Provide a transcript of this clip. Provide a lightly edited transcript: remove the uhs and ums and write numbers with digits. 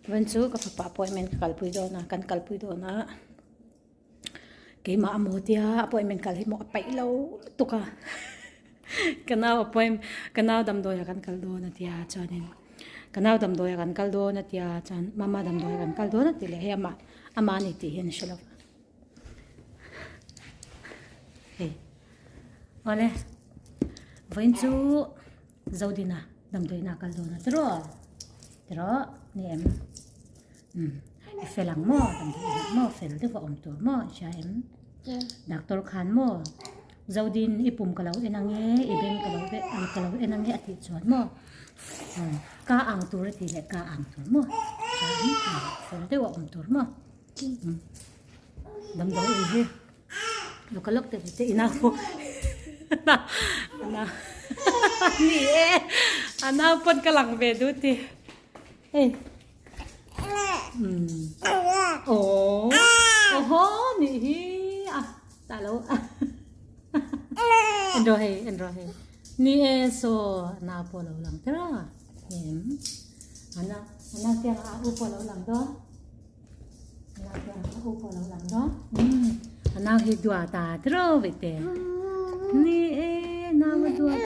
Vawiin chu ka fapa appointment ka kalpui dawn a kan kalpui dawn a keimah a maw tia appointment kal hi maw a paih lo lutuk a ka nau appoint ka nau damdawi ah kan kal dawn a tia chuanin ka nau damdawi ah kan kal dawn a tia chuan mama damdawi ah kan kal dawn a ti leh hei amah amah a ni tih hian a hre lo hei awle vawiin chu Zodina damdawiin ah kal dawn a tiraw tiraw ni em umm i fel ang maw damdawiin ah maw fel deuh a awm tur maw i hria em doctor khan maw Zodin i pum ka lo en ang e i beng ka lo ka lo en ang e a tih chuan maw ka ang tur a tih leh ka ang tur maw fel deuh a awm tur maw umm damdawiin hi. Lokalok te te ina pawh ana ni e ana pawn ka lang ve duh ti hei umm aww awhaw nih hi a tah lo en rawh hei en rawh hei ni e saw ana pawh a lo lang tera em ana ana tiang a u pawh a lo lang dawn. A nau hi duat a tiraw vei te ni e nau a duat.